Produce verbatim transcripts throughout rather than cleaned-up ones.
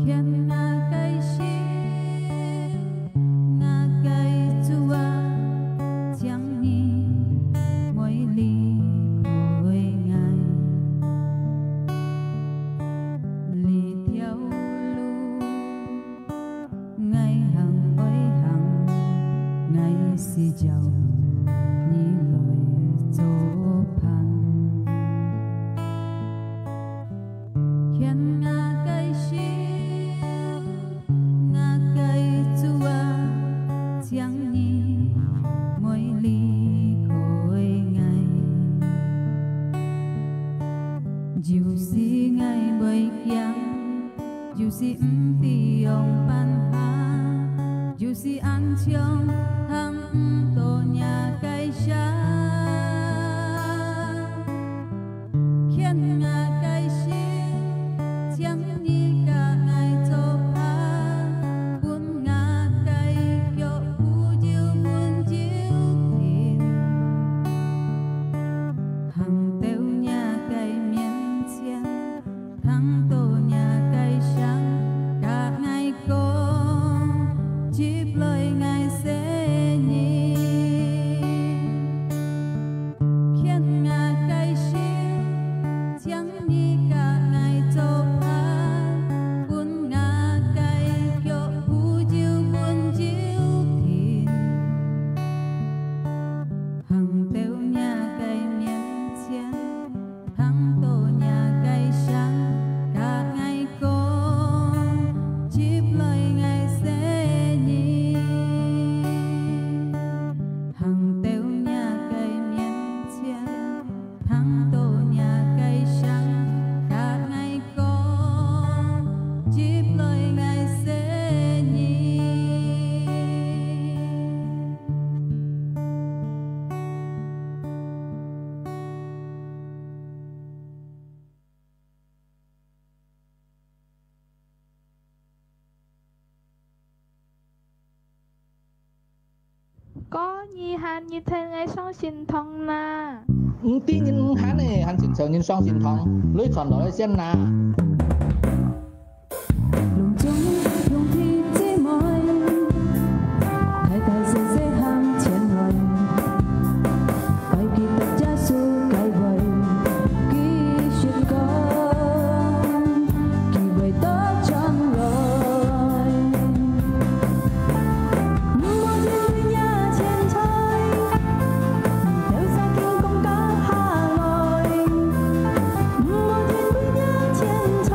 牽𠊎个手，𠊎个主啊，請你莫離開𠊎。這條路，𠊎行愛行，𠊎需要你來做伴。 牽𠊎个手，𠊎个主啊，請你莫離開𠊎。有時𠊎會驚，有時毋知仰般行，有時安像行毋到若个城。 牽𠊎个手，請你佮𠊎做伴，分𠊎个腳步有穩有定。行到若个面前，聽到若个聲，佮𠊎講，接來𠊎細人。 牽𠊎个手，請你佮𠊎做伴，分𠊎个腳步有穩有定。行到若个面前，聽到若个聲，佮𠊎講，接來𠊎細人。 行到若个面前，聽到若个聲，佮𠊎講，接來𠊎細人。 哥，你喊一陣𠊎上聖堂啦。毋知人毋喊呢，還真愁人上聖堂，鐳傳落來先啦。攏總兄弟姊妹，大大細細行前來，愛記得耶穌个話，繼續講。 佢會到將來。毋好停對若凊彩，毋兜儕緊講甲下來。毋好停對若凊彩，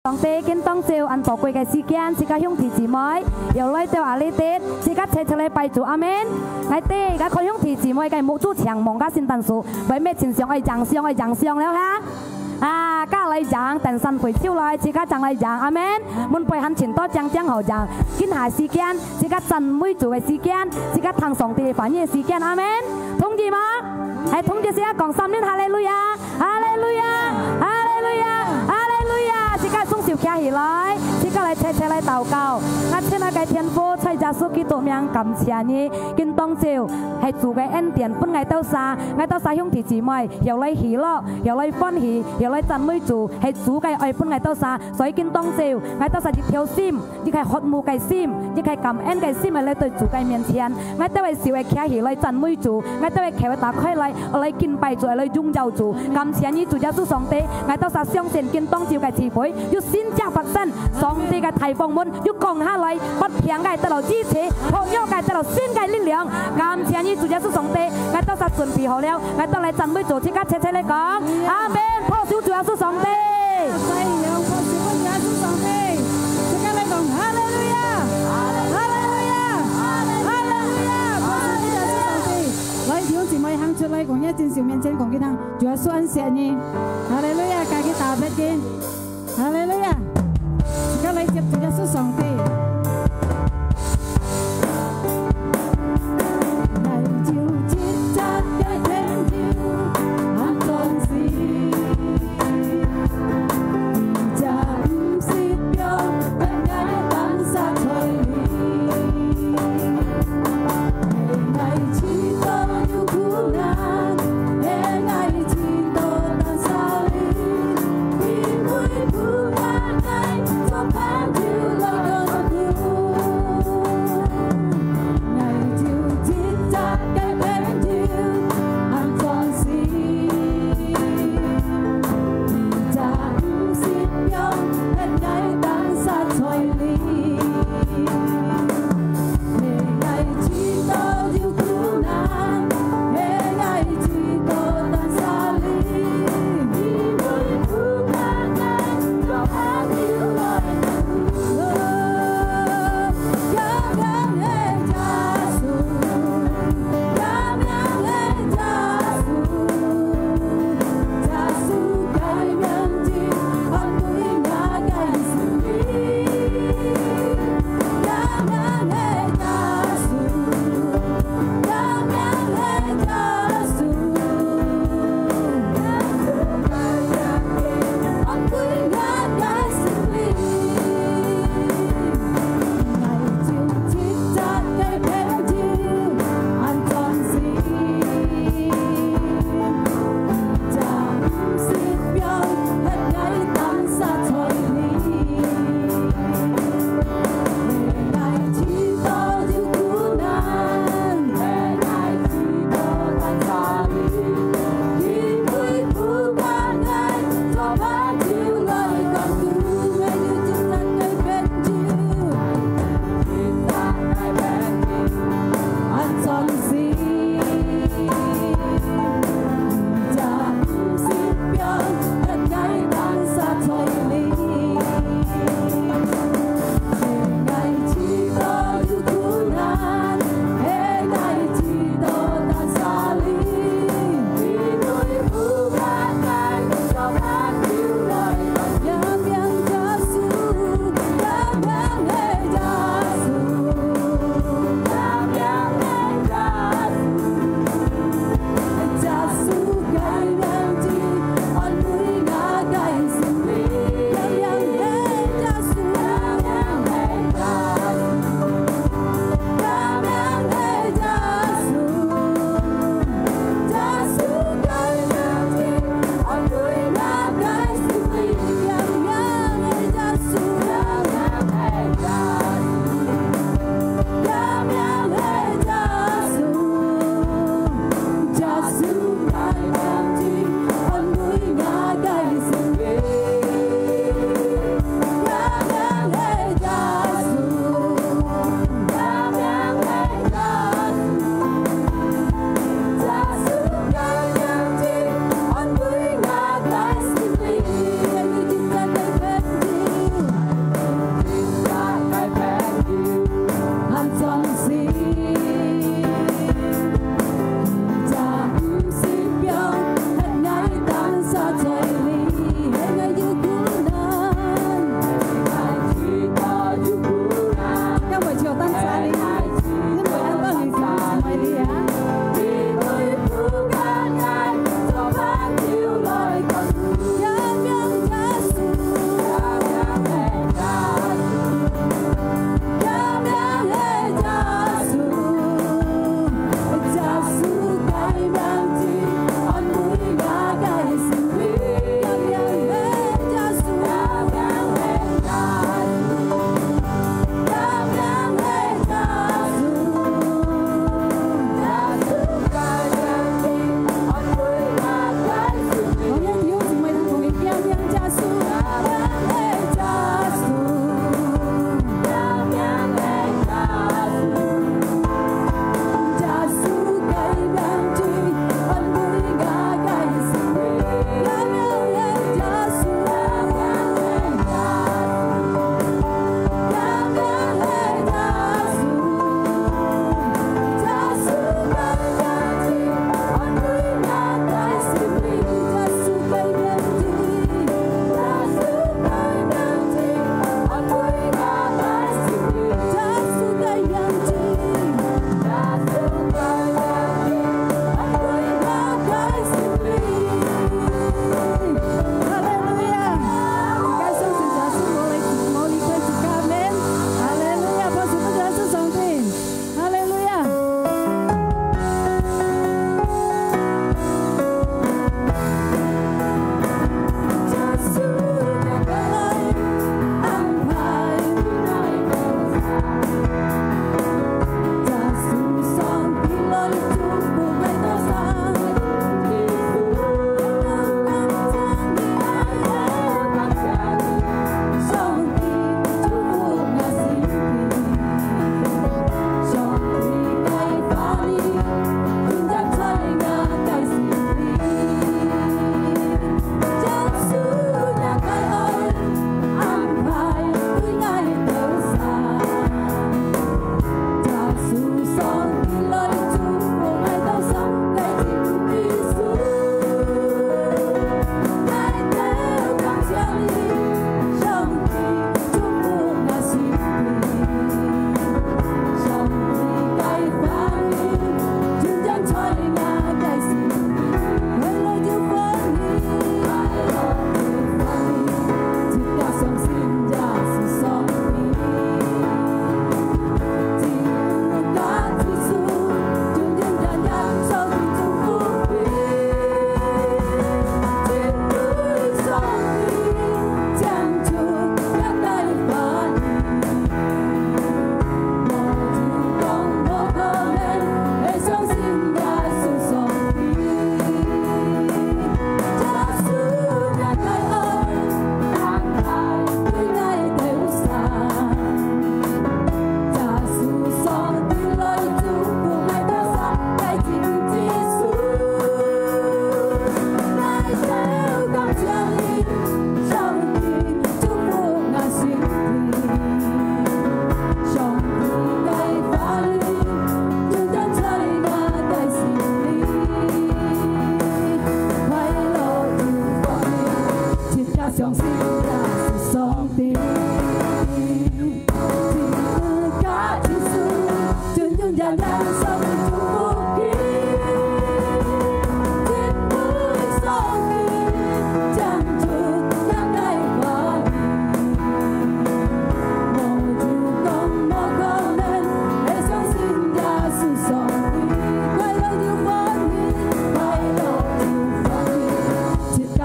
上帝，今當晝恁寶貴个時間，自家兄弟姊妹又來到這裡，自家齊齊來拜主，阿門。𠊎兜个看兄弟姊妹个目珠青盲个聖誕樹，會乜盡想愛贏，想愛贏，想了哈。啊，自家來贏，等散會就來，自家正來贏，阿門。門背還盡多，正正好贏。今下時間，自家讚美主个時間，自家聽上帝个話語个時間，阿門。同意嗎？係，同意自家講三輪哈利路亞。 哈利路亞，哈利路亞，哈利路亞！自家雙手擎起來，自家來齊齊來禱告。𠊎親愛个天父，在耶穌基督名感謝你，今當晝係主个恩典分𠊎兜儕，𠊎兜儕兄弟姊妹，又來喜樂，又來歡喜，又來讚美主，係主个愛分𠊎兜儕，所以今當晝𠊎兜儕一條心， 一個渴慕个心，一個感恩个心來到主个面前。𠊎兜个手會擎起來讚美主，𠊎兜个口會打開來，來敬拜主，來榮耀主。感謝你，主耶穌上帝，𠊎兜儕相信今當晝个聚會有神蹟發生，上帝个大豐滿又降下來，發病个得到醫治，薄弱个得到新个力量。感謝你，主耶穌上帝，𠊎兜儕準備好了，𠊎兜來讚美主，自家齊齊來講，阿門。拍手主耶穌上帝。 再用拍手分耶穌上帝，自家來講哈利路亞，哈利路亞，哈利路亞，拍手分耶穌上帝。來，弟兄姊妹行出來，講，在主耶穌面前講佢聽，主耶穌恁惜你，哈利路亞，自家打別个，哈利路亞，自家來接主耶穌上帝。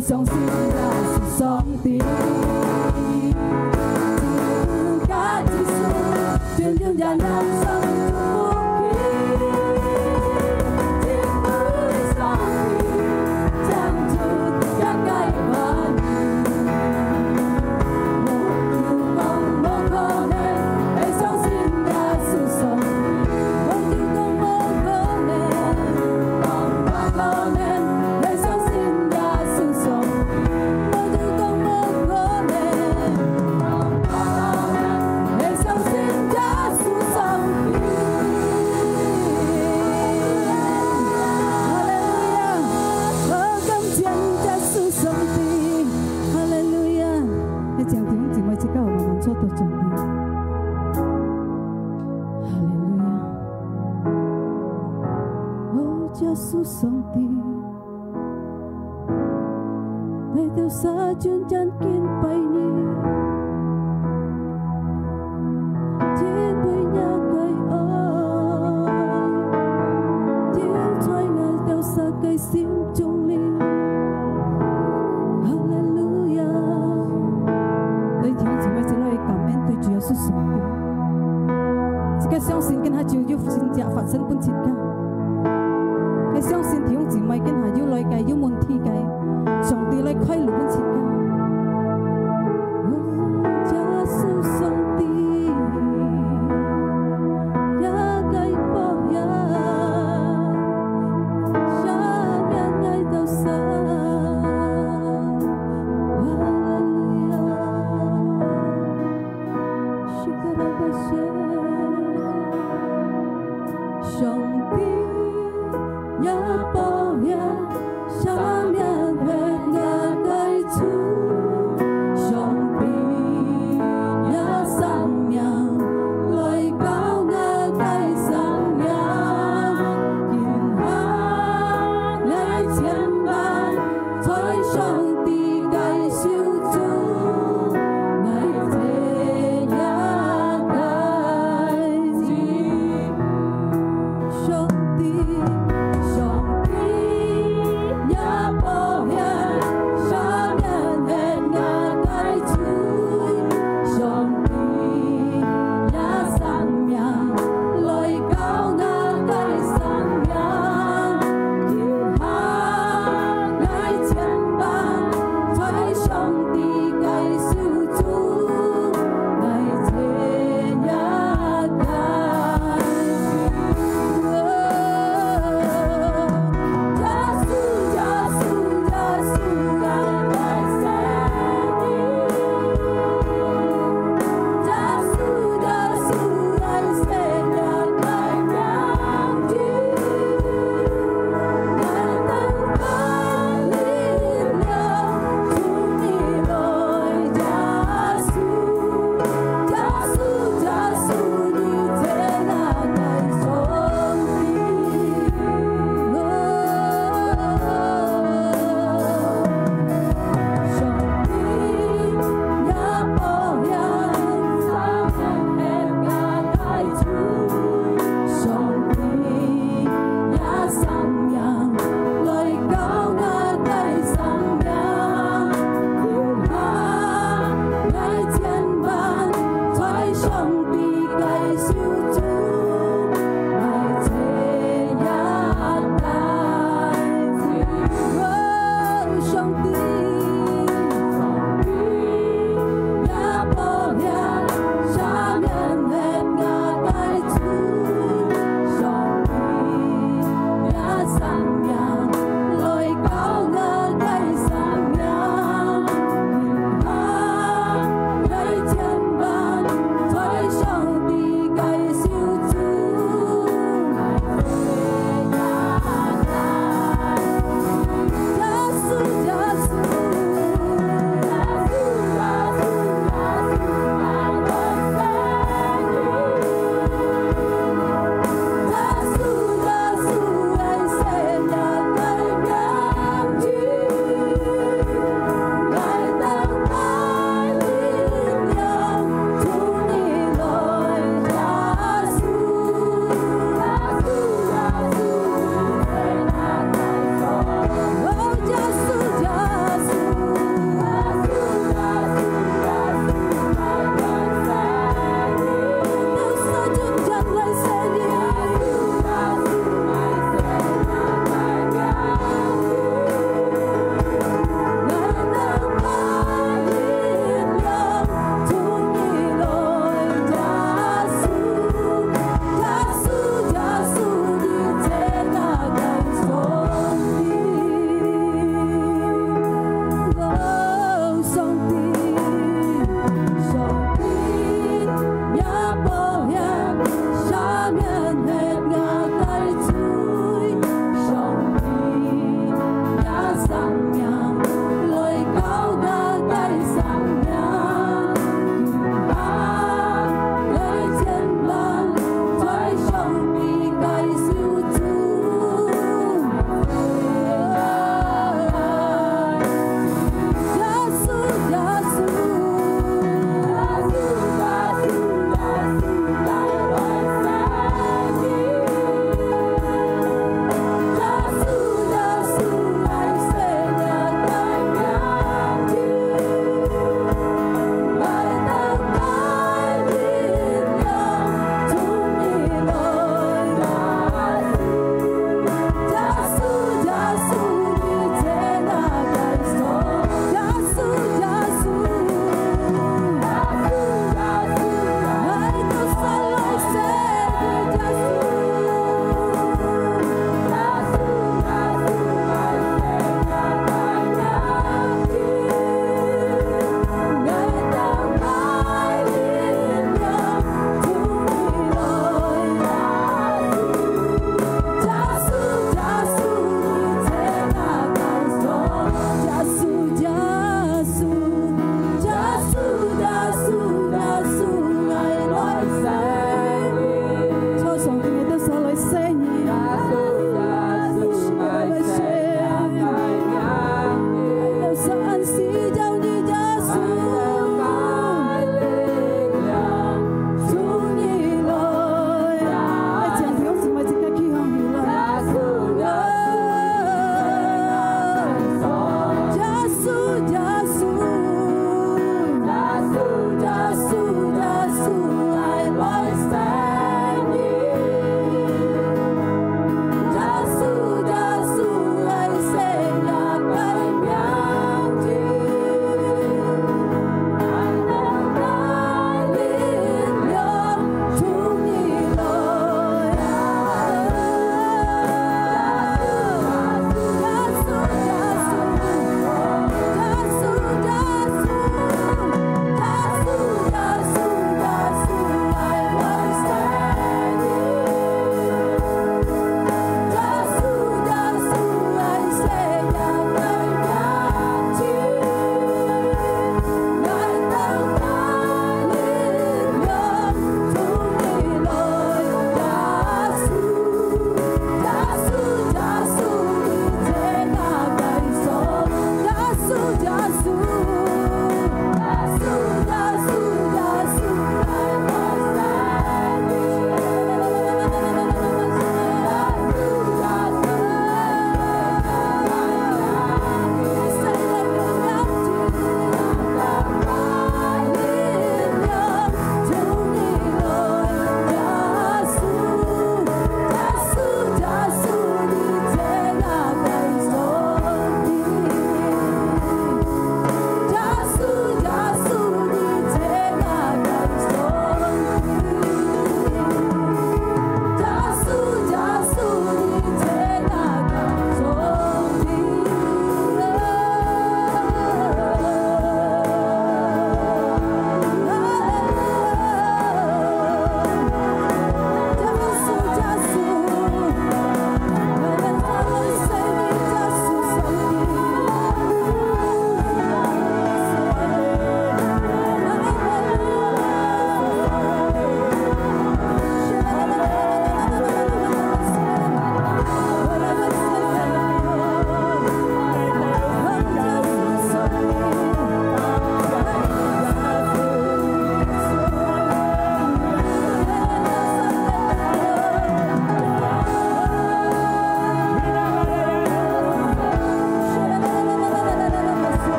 相信耶穌上帝，真个耶穌，真真正正上帝。哈利路亞！哦，感謝你，耶穌上帝！哈利路亞！愛請弟兄姊妹自家慢慢坐到上帝。哈利路亞！哦，耶穌上帝！ 來到世上真敬拜你，因為若个愛，就在𠊎兜儕个心中裡。哈利路亞！來，弟兄姊妹，一齊來感恩對主耶穌上帝。自家相信，今下就有神蹟發生分自家。 𠊎相信弟兄姊妹今下有來个，有問題个，上帝來開路分自家。耶穌上帝，若个寶血，赦免𠊎兜儕。哈利路亞。 上帝若寶血，赦免𠊎个罪，上帝若生命，來救𠊎个生命，今下𠊎千萬 在上帝个手中，𠊎這个罪。上帝，上帝若寶血，赦免𠊎个罪。上帝若生命，來 救𠊎个生命，今下𠊎千萬在上帝个手中，𠊎這个罪。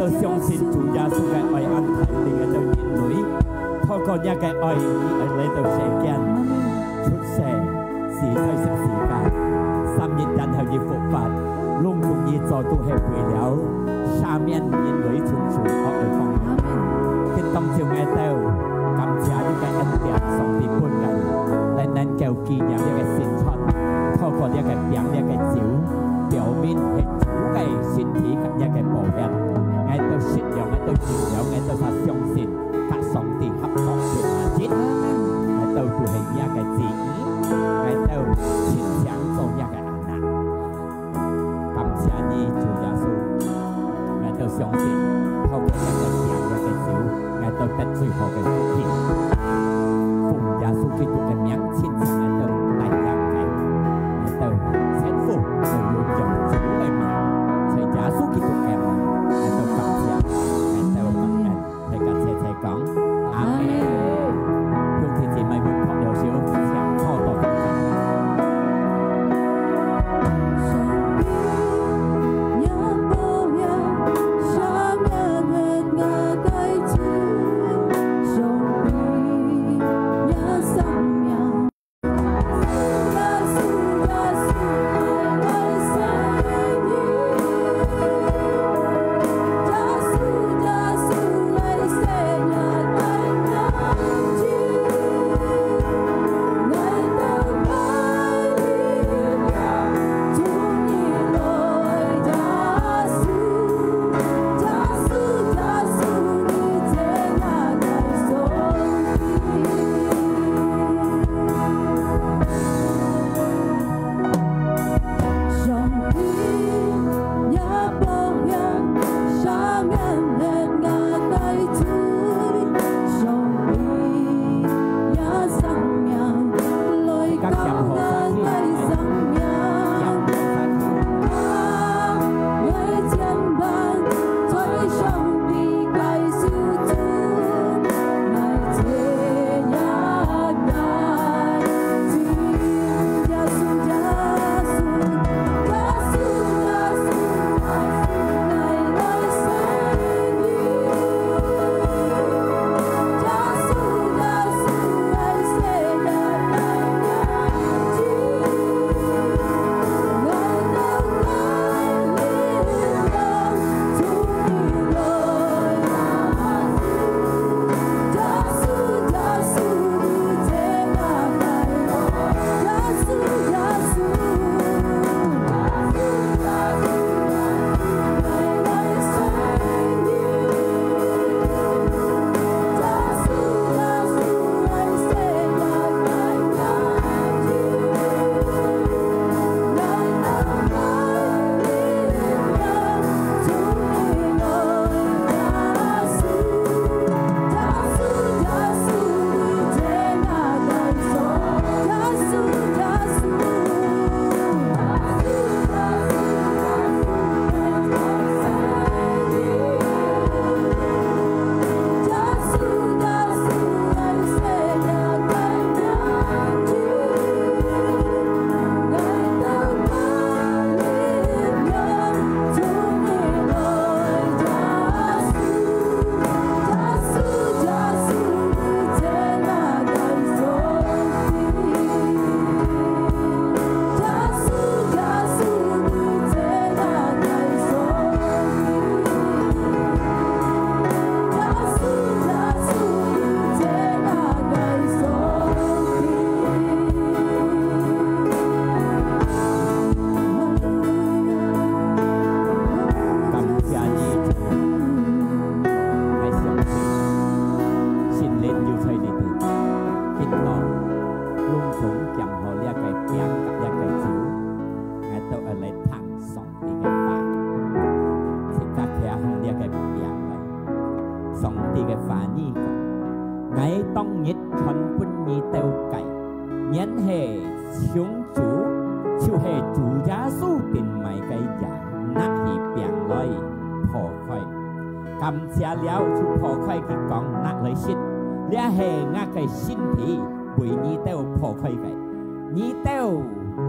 相信主耶穌个愛恁大，領个到人類，透過若个愛，佢愛來到世間，出世，死在十字架，三日然後佢復活，攏總佢做都係為了赦免人類從罪惡个方面。今當晝𠊎兜感謝你个恩典，上帝分𠊎，來能夠紀念你个生存，透過你个餅、你个酒，表明係主个身體佮你个寶血。𠊎兜食了，𠊎兜飲了，𠊎兜就相信，佮上帝合作成為一。𠊎兜就係你个子女，𠊎兜親像做你个阿嬤。 感謝你，主耶穌。𠊎兜相信，透過這个餅、這个酒，𠊎兜得最好个福氣。奉耶穌基督个名，親像𠊎兜帶領个，𠊎兜全部都有用主个名，在耶穌基督个名，𠊎兜感謝，𠊎兜感恩。 大家齊齊講，阿們。兄弟姊妹們，拍了手，請坐到地上。 感謝你，主。𠊎相信，聖靈有在裡背，今晡日，攏總兼好這个餅佮這个酒，𠊎兜愛來聽上帝个話。自家徛向這个餅來。上帝个話語講：𠊎當日傳分你兜个，原係從主，就係主耶穌定賣个，也拿起餅來，破開。感謝了，就破開，佢講：拿來食，這係𠊎个身體，為你兜破開个。你兜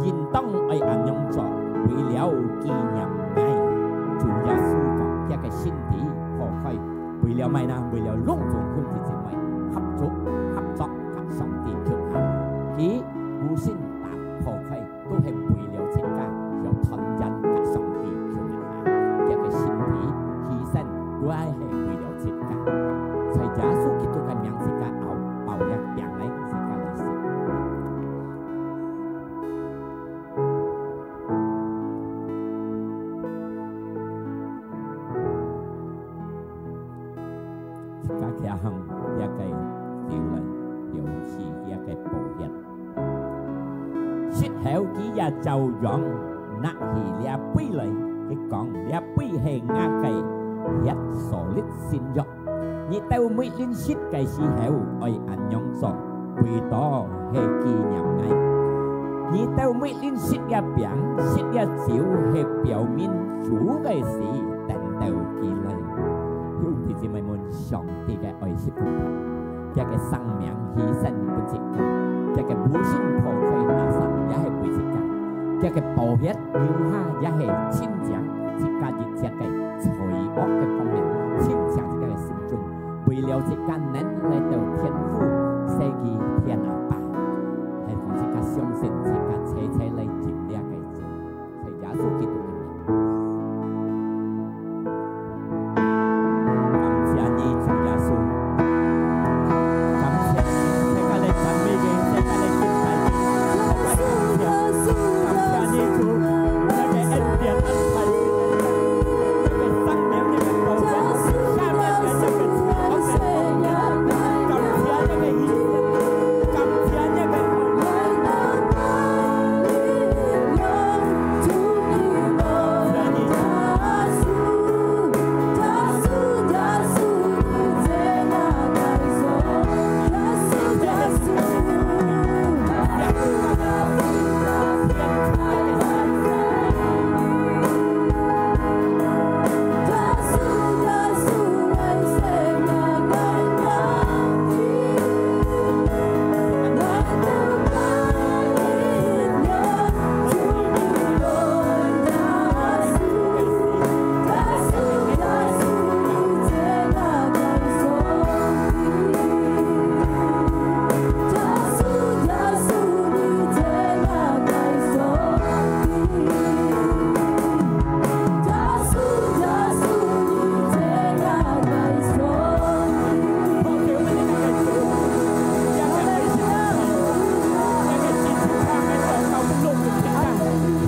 應當愛恁樣做，為了紀念𠊎。主耶穌講：這个身體做麼个呢？為了攏總兄弟姊妹合作、合作，合上帝共下，佢無心打破開，都係為了自家，要團圓合上帝共下。佢个身體犧牲，都係為了自家。在耶穌基督个名，自家熬，包一餅來，自家來食。 自家企行這个手來表示這个寶血。食後佢也照樣拿起這杯來，佢講：「這杯係𠊎个血，所立新約。你兜每輪食个時候，愛恁樣做，為著係紀念𠊎。」你兜每輪食這餅，食這酒，係表明主个死，等到佢來。」兄弟姊妹們，上帝个愛十分大，佢个生命犧牲分自家，佢个無心破開拿撒也係為自家，佢个寶血流下也係清淨自家一切个罪惡个方面，清淨自家个心中，為了自家能來到天父，世界天阿爸，係講自家相信，自家齊齊來飲這个酒。 在耶穌基督个名。感謝你，主耶穌。感謝你，自家來讚美你，自家來敬拜你，自家感謝你。感謝你，主，你个恩典安排，你个生命，你个寶血，赦免𠊎个罪，感謝你个犧牲，感謝你个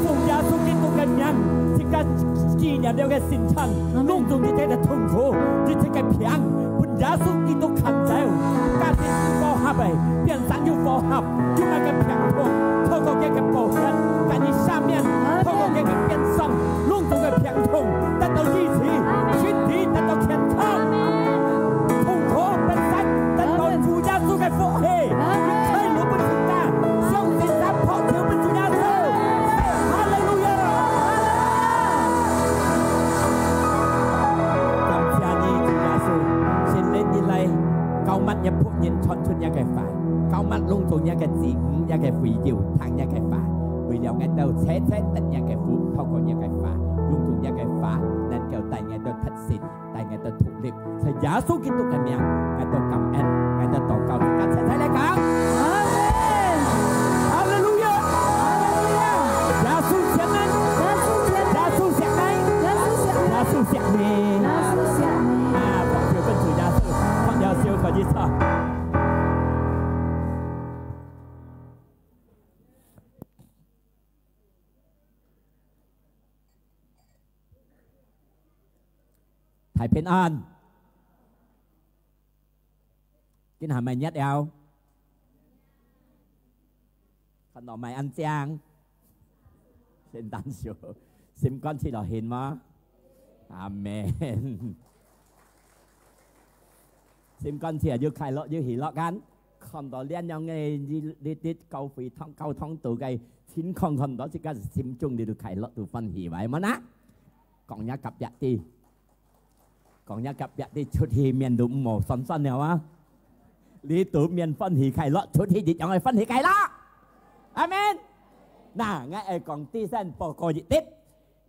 奉耶穌基督个名，自家紀念了个聖餐，攏總一切个痛苦，一切个病，奉耶穌基督趕走，家庭有和合个，變成有和合，有麼个病痛，透過佢个寶血，得到赦免，透過佢个鞭傷， 攏總个病痛得到醫治，身體得到健康，痛苦變散，得到主耶穌个福氣，開路分自家，相信咱拍手分主耶穌。哈利路亞！感謝你，主耶穌，新年以來，膏抹若僕人傳出若个話，膏抹攏總若个子女、若个會友聽若个話，為了𠊎兜齊齊得若个福，透過若个話，攏總若个話， 能夠帶𠊎兜得勝，帶𠊎兜脫離。在耶穌基督个名，𠊎兜感恩，𠊎兜禱告，自家齊齊來講。阿門。哈利路亞！哈利路亞！耶穌惜你！耶穌惜你！耶穌惜你！耶穌惜你！耶穌惜你！啊，拍手分主耶穌，拍了手可以唱。 大平安。今下乜熱了？看到乜恁靚？聖誕樹，心肝起落興嗎？阿門。心肝起來又快樂又喜樂kan？看到恁樣个，你，你，你教會堂，教堂肚个情況，看到自家心中裡肚快樂肚歡喜，係無呢？ 講若隔壁知，講若隔壁知，出去面都毋好酸酸了啊！裡肚面歡喜快樂，出去一樣會歡喜快樂。阿門。那，𠊎愛講第三報告一滴，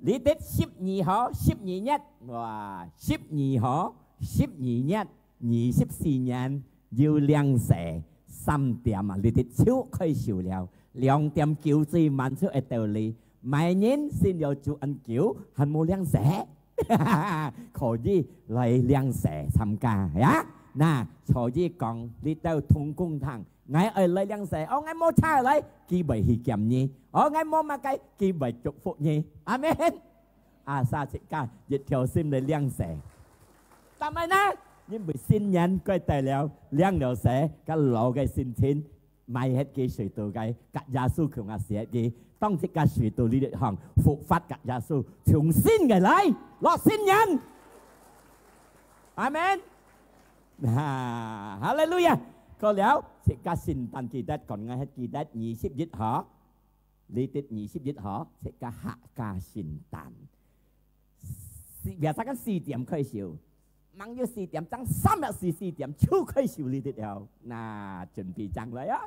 這滴十二號，十二月，哇，十二號，十二月二十四年有領洗，三點啊，你兜就開始了。兩點九最慢就會到哩。每人信了主恁久，還無領洗，可以來領洗參加呀。那所以講，你兜同工聽，𠊎愛來領洗，哦，𠊎無車來，佢會去撿你；哦，𠊎無麼个，佢會祝福你。阿門。Asal自家一條心來領洗。但係呢，因為新年過到了，領了洗，該老个心情，買忒个水道个，甲耶穌共下洗忒个，當自家水道裡項，復活甲耶穌，重新个來，落新年。阿門。啊，哈利路亞！過了，自家聖誕記得，講𠊎係記得二十一號，你得二十一號，自家客家聖誕。四，biasa kan四點開始，吂有四點，正三十四四點就開始你得了。那準備正來啊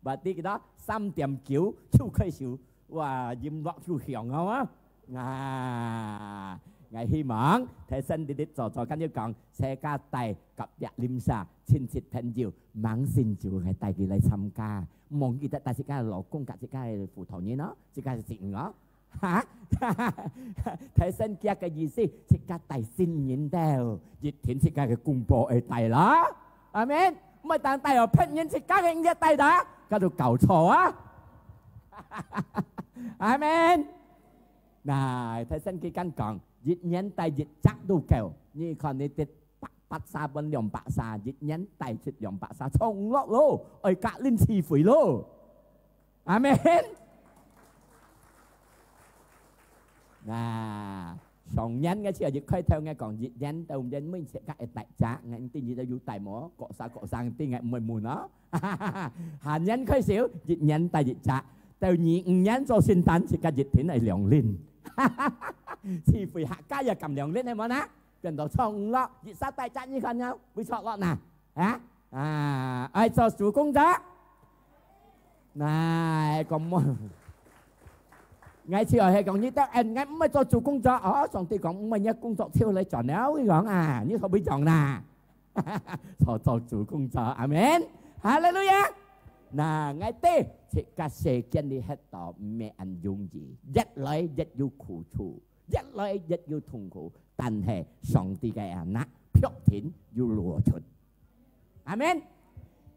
！Berarti kita三點九就開始，哇，音樂就響了啊！啊，𠊎希望，提醒你得做做，跟住講，自家帶隔壁鄰舍、親戚朋友，吂信主个帶佢來參加。毋好記得帶自家个老公，甲自家个婦道人哦，自家个子女哦。哈？提醒佢个意思，自家帶新人到，一定自家个公婆愛帶啦。阿門。毋係單帶哦，別人自家个人也帶啦，該就搞錯啊。阿門。那，提醒佢敢講，一年帶一隻都夠。你看你得百，百儕分兩百儕，一年帶出兩百儕，衝落咯，愛甲恁自費咯。阿門。那，上年个時候，一開頭个講，一年到年尾自家會帶隻，𠊎毋知你兜有帶無？各儕各儕，知𠊎毋會問哦。下年開始，一年帶一隻，到二五年做聖誕，自家一定愛兩輪。自費客家也敢兩輪，係無呢？變到衝落，一儕帶隻，你看呢？會錯落哪？啊？啊，愛做主工作。那，講無，𠊎就係講，你兜，哎，𠊎毋愛做主工作。哦，上帝講，毋愛，你个工作就來賺了，佢講啊，你可會講啦？做，做主工作，阿門。哈利路亞。那，𠊎知，自家世間裡歇到毋係恁容易，越來越有苦楚，越來越有痛苦，但係上帝个anak，必定有路出。阿門。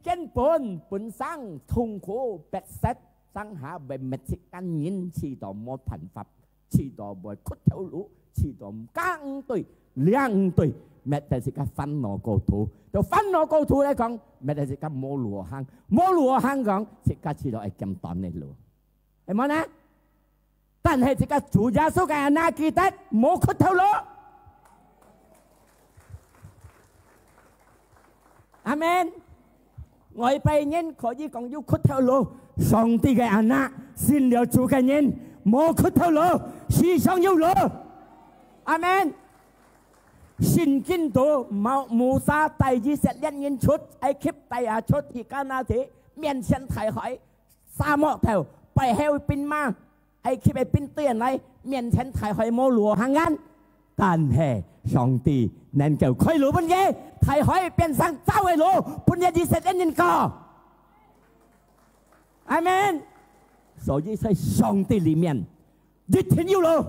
根本本身痛苦逼塞，正下會搣自家人，試到無辦法，試到會屈頭路，試到行毋對，領毋對，搣到自家煩惱過頭。到煩惱過頭來講，搣到自家無路好行，無路好行講，自家試到會減短个路。係無呢？但係自家主耶穌个anak，記得無屈頭路。阿門。外邊人可以講有屈頭路，上帝个anak，信了主个人，無屈頭路，時常有路。阿門。聖經都，Musa帶以色列人出埃及，帶啊出去迦南地，面前大海，沙漠頭，背後兵馬，埃及个兵隊來，面前大海無路行啊。但係上帝能夠開路分佢，大海變成走个路，分佢以色列人過。阿門。所以在上帝裡面，一定有路，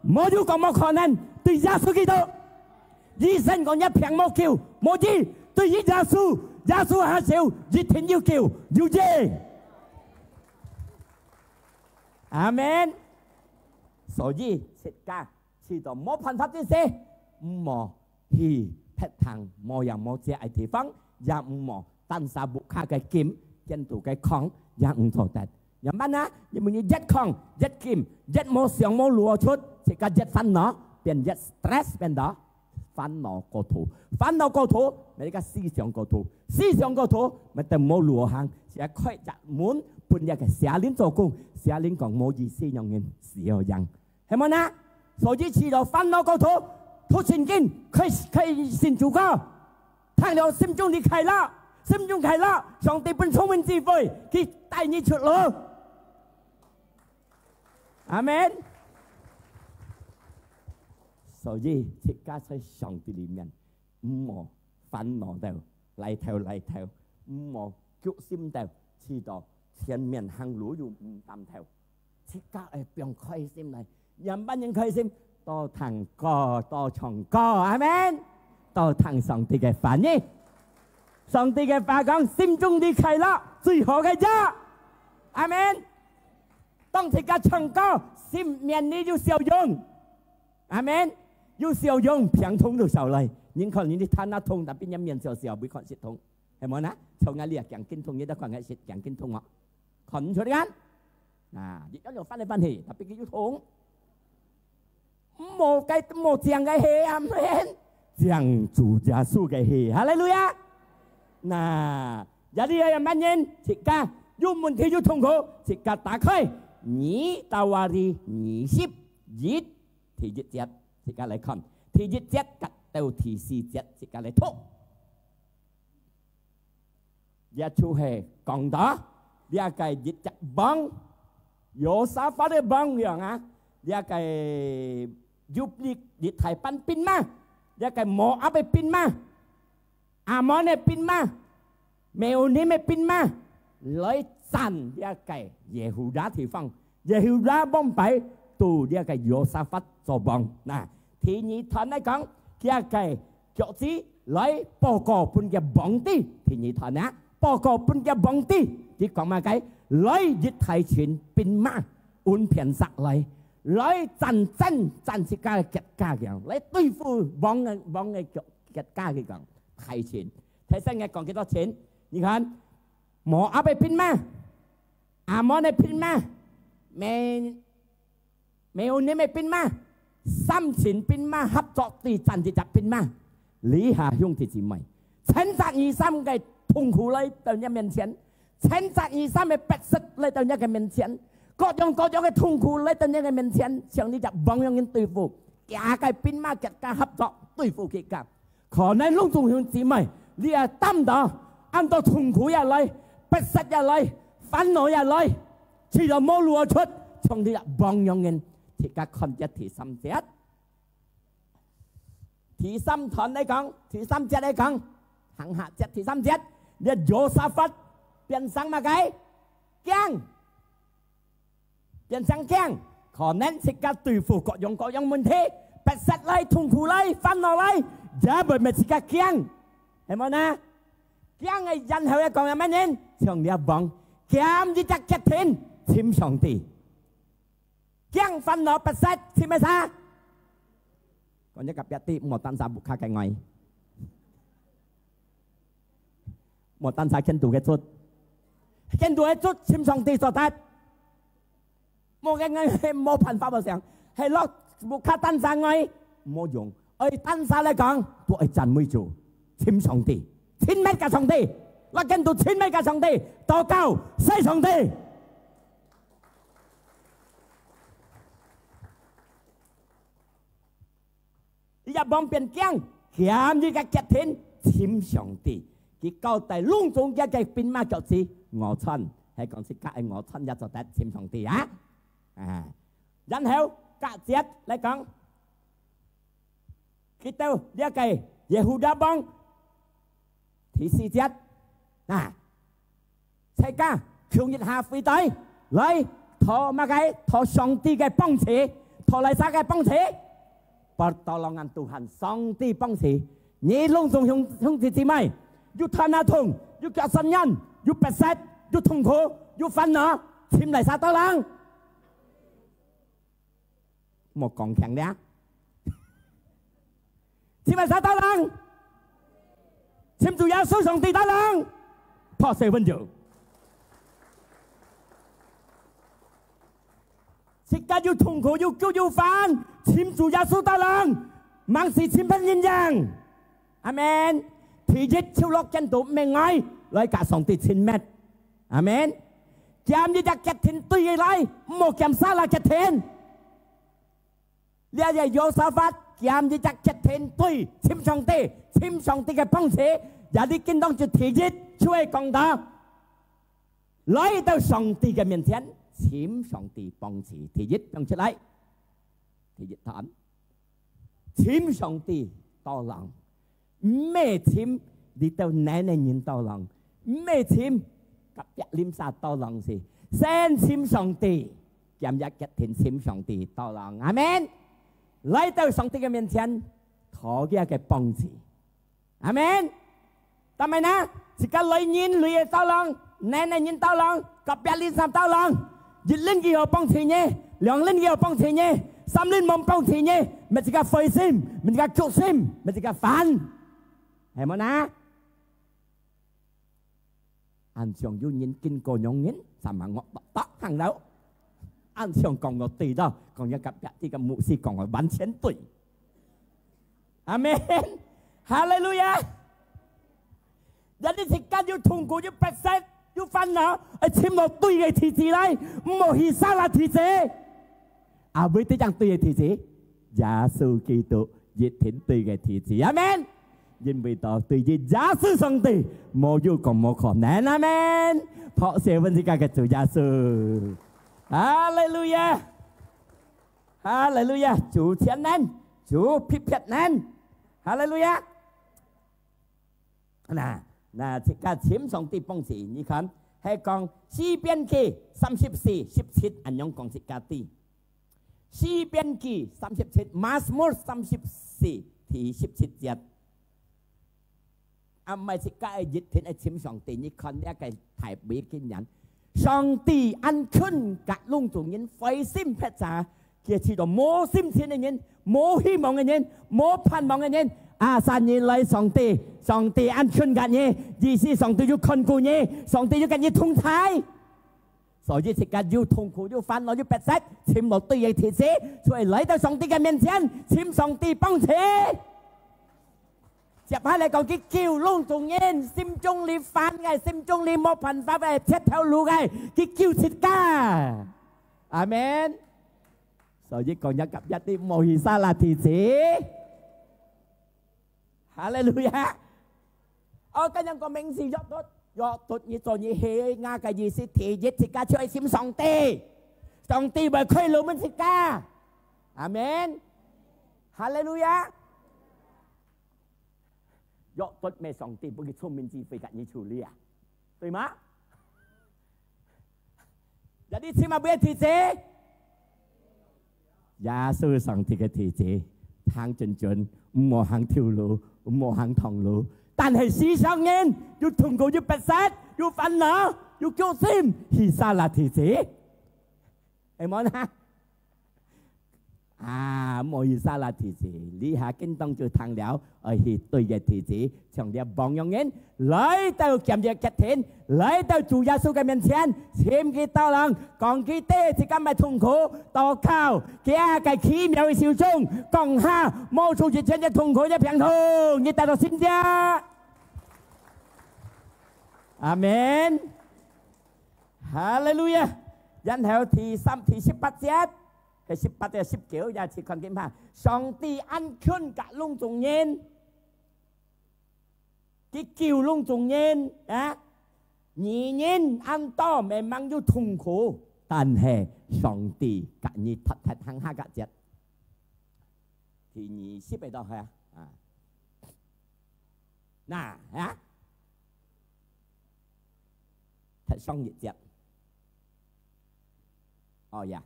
無有講無可能，對耶穌基督。醫生講若病無救，無醫，對於耶穌，耶穌下手，一定有救，有醫。阿門。所以，自家試到無辦法之時，毋好去別項無影無跡个地方，也毋好單儕屋下个金，見到个礦，也毋做得。仰般啊？因為你越礦越金，越無想無路出，自家越煩惱，變越stress，變到煩惱過頭，煩惱過頭，乜个思想過頭，思想過頭，乜得無路行，自家開隻門，分這个邪靈做工，邪靈講無意思，讓人死了樣。 係無呢？所以試到煩惱過頭，讀聖經，開，開信主歌，聽了心中裡快樂，心中快樂，上帝分聰明智慧，佢帶你出路。阿門。所以，自家在上帝裡面，毋好煩惱到，來頭來頭，毋好局心到，試到前面行路又毋擔頭。自家愛放開心來，仰般人開心？多聽歌，多唱歌，阿門。多聽上帝个話語。上帝个話講：「心中的快樂，最好个藥。」阿門。當自家唱歌，心面裡有笑容。阿門。有笑容，病痛就少來。人看人个頭那痛，tapi人面笑笑，毋會看食痛，係無呢？像𠊎這啊，頸根痛，你都看𠊎食頸根痛哦，看毋出來啊。啊，一樣有翻來翻去，tapi佢有痛。無个，無正个係，阿門。正主耶穌个係，哈利路亞。那，jadi仰般人，自家有問題有痛苦，自家打開，你Tawari二十一，第一節，自家來看，第一節到第四節，自家來讀。這就係講到這个一隻王，Yosafat个王樣啊，這个有力力大班兵馬，這个摩押个兵馬，亞捫个兵馬，Meonim个兵馬，來佔這个耶和華地方。耶和華王擺到這个Yosafat做王。那，第二段來講，這个 腳子來報告分个皇帝，第二段啊，報告分个皇帝，佢講麼个？來一大群兵馬，運片塞來，來戰爭，戰自家个國家个，來對付王个，王个國，國家个講，大群。頭先𠊎講幾多群？你看，摩押个兵馬，亞捫个兵馬，Meonim个兵馬，三千兵馬合作對戰一隻兵馬，這下兄弟姊妹，千隻二三个痛苦來到你面前，千隻二三个逼迫來到你个面前，各樣各樣个痛苦來到你个面前，像你隻王樣人對付，幾个兵馬結家合作對付佢个。 可能攏總兄弟姊妹，你也擔到，恁多痛苦也來，逼迫也來，煩惱也來，試到無路好出，像你也望樣人。自家看這第三節。第三段來講，第三節來講，行下節第三節，這Yosafat變成麼个？驚。 變成驚，可能自家對付各樣各樣問題，逼迫來、痛苦來、煩惱來，也會搣自家驚，係無呢？驚个然後也講仰般人，像這王，揀一隻決定，尋上帝。驚煩惱逼迫，尋麼儕？講一個別个，莫單儕屋下个愛。 莫單儕見到个主，見到个主尋上帝做得。無个人係無辦法無想，係落屋下單儕愛，無用。愛單儕來講，都愛讚美主，尋上帝，尋乜个上帝，落見到尋乜个上帝，禱告，使上帝。 這隻王變驚，揀一個決定，尋上帝。佢交代攏總佢个兵馬腳子，我穿，係講自家愛我穿也做得尋上帝啊。啊，然後隔節來講，佢到這個耶和華王，第四節，啊， 自家共一下會隊，來，討麼个？討上帝个幫持，討哪儕个幫持？Pertolongan Tuhan，上帝幫持。你攏總兄，兄弟姊妹，有疼啊痛，有腳痠軟，有逼迫，有痛苦，有煩惱，尋哪儕tolong？ 莫講強了。尋麼儕tolong？尋主耶穌上帝tolong。拍手分主。自家有痛苦、有苦有煩，尋主耶穌tolong，吂使尋別人樣。阿門。第一，就落見到毋係愛，來佮上帝親密。 阿門。揀一隻決定對佢來，毋好揀salah決定。這個Yosafat揀一隻決定對，尋上帝，尋上帝个幫助。Jadi今當就第一，就係講到，來到上帝个面前，尋上帝幫助。第一，講出來。第一段，尋上帝tolong。毋係尋這兜懶个人tolong，毋係尋隔壁鄰舍tolong，係先尋上帝，今日決定尋上帝tolong。阿門。來到上帝个面前，討佢个幫助。阿門。但係呢，自家來人類个tolong，懶个人tolong，隔壁鄰舍tolong，一輪佢好幫助你，兩輪佢好幫助你，三輪無幫助你，乜自家灰心，乜自家局心，乜自家煩。 係無呢？恁樣有人經過樣人，sama ngok tok tok行路。恁樣講到對到，講一個別个牧師講个完全對。阿門。哈利路亞。Jadi自家有痛苦，有迫切，有煩惱，愛尋到對个地址來，毋好去salah地址。 啊，毋係對正對个地址，耶穌基督一定對个地址。阿門。因為到對於耶穌上帝，無有講無可能。阿門。拍手分自家个主耶穌。哈利路亞。哈利路亞。主全能，主特別能。哈利路亞。 那，那自家尋上帝幫助，你看，係講詩篇記三十四十七，恁樣講自家知。詩篇記三十七，Mazmur三十四第十七節。啊，毋係自家一定愛尋上帝，你看這個大衛經驗，上帝恁近甲攏總人灰心迫切， 佢試著無心情个人，無希望个人，無盼望个人，啊，asal你來上帝，上帝恁近甲你，意思上帝有看顧你，上帝有甲你同在。所以自家有痛苦、有煩惱、有迫切，尋無對个地址，所以來到上帝个面前，尋上帝幫助。 接下來講，佢救攏總人，心中裡煩个，心中裡無辦法个，忒頭路个，佢救自家。阿門。所以講，若隔壁知，莫去salah地址。哈利路亞。哦，恁樣講名字，約瑟，約瑟，你做你係𠊎个意思，第一，自家就愛尋上帝，上帝會開路分自家。阿門。哈利路亞。 約瑟乜上帝分佢聰明智慧甲你處理啊，對嗎？Jadi尋麼个地址？耶穌上帝个地址，行準準，毋好行頭路，毋好行唐路。但係世上人有痛苦，有迫切，有煩惱，有局心，去salah地址。係無呢？ 啊，毋好去salah地址，這下今當晝聽了，愛去對个地址，像這幫樣人，來到今日決定，來到主耶穌个面前，尋佢tolong，講佢知自家个痛苦，禱告，佢个奇妙个手中，講下，無出一切个痛苦个病痛，你得到神蹟。阿門。哈利路亞。然後第三、第十八節， 係十八到十九，也試看看哈。上帝恁近甲攏總人，佢救攏總人啊！義人恁多，memang有痛苦，但係上帝甲你脫忒行下个節。第二十个到下啊，啊，那啊，忒上一節。 哦呀，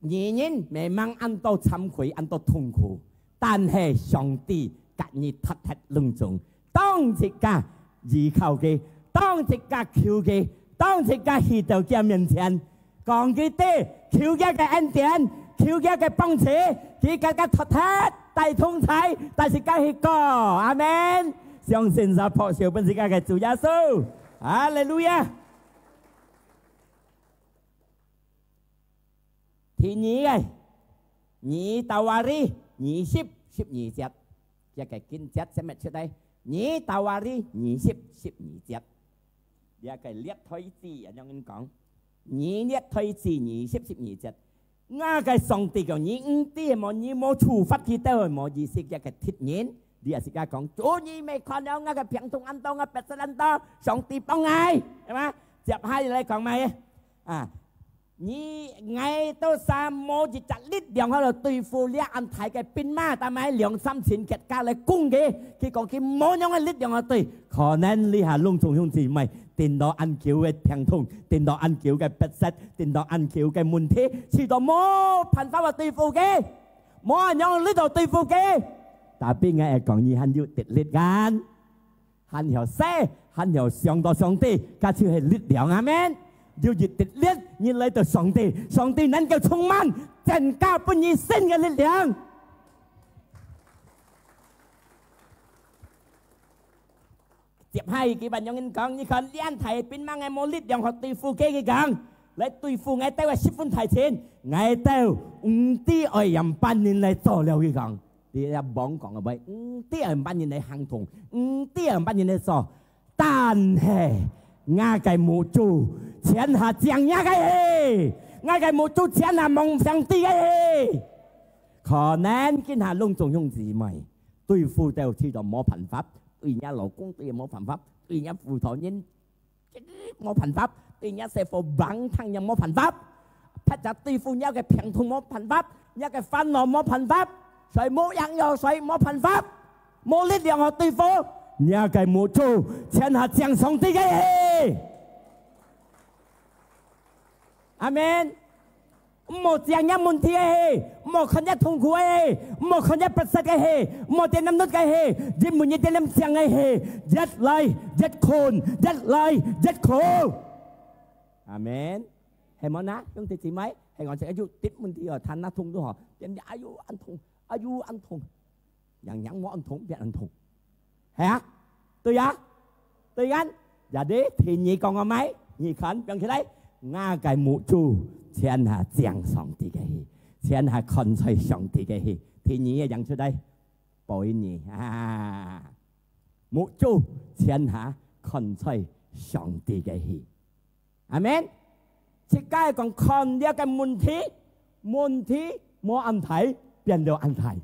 義人memang恁多慚愧，恁多痛苦，但係上帝甲你脫忒攏總。當自家依靠佢，當自家求佢，當自家去到佢面前，講佢知，求佢个恩典，求佢个幫助，佢甲佢脫忒，帶同在，帶自家去過。阿門。相信就拍手分自家个主耶穌。哈利路亞。 第二个，二Tawari二十十二節，這个經節先搣出來。二Tawari二十十二節，這个列台子恁樣講，二列台子二十十二節。𠊎个上帝講，你毋知無？你無處罰佢兜無？意思這个敵人，你也自家講，主，你乜看了𠊎个病痛恁多，𠊎迫切恁多，上帝幫𠊎，係嘛？接下來講麼个？啊，你，𠊎兜儕無一隻力量好來對付這恁大个兵馬，但係兩三千國家來攻佢，佢講佢無樣个力量好對。可能這下攏總兄姊妹，頂到恁久个病痛，頂到恁久个逼迫，頂到恁久个問題，試到無辦法來對付佢，無恁樣力量對付佢。Tapi𠊎會講，你還有得力kan？ 還曉說，還曉想到上帝，該就係力量。阿門。有一滴力，你來到上帝，上帝能夠充滿，增加分你新个力量。接下去，佢還樣人講，你看，這大兵馬，𠊎無力量好對付佢，佢講，來對付𠊎兜个十分大千，𠊎兜毋知愛仰般人來做了，佢講。 你也罔講个話，毋知仰般人來行動，毋知仰般人來做。但係，𠊎个目珠全下正若个係，𠊎个目珠全下望上帝个係。可能今下攏總兄姊妹，對付到試到無辦法，對若老公對無辦法，對若屋頭人 無辦法，對若細伙橫聽也無辦法，別隻對付若个病痛無辦法，若个煩惱無辦法，所以無樣樣，所以無辦法，無力量好對付。若个目珠全下正上帝个係。阿門。 毋好正若問題个係，毋好看若痛苦个係，毋好看若逼迫个係，毋好點點搦个係，因為你點點正个係，越來越困，越來越苦。阿門。係無呢？兄弟姊妹，係講這个有滴問題哦，聽若痛都好，點點，哎喲，恁痛，哎喲，恁痛。 樣樣無恁痛，變恁痛。係啊，對啊，對啊。Jadi，第二講个麼个？你看，放起來，吾个目珠全下正上帝个係，全下看在上帝个係。第二个講出來，背你啊，目珠全下看在上帝个係。阿門。自家講看這个問題，問題無恁大，變到恁大。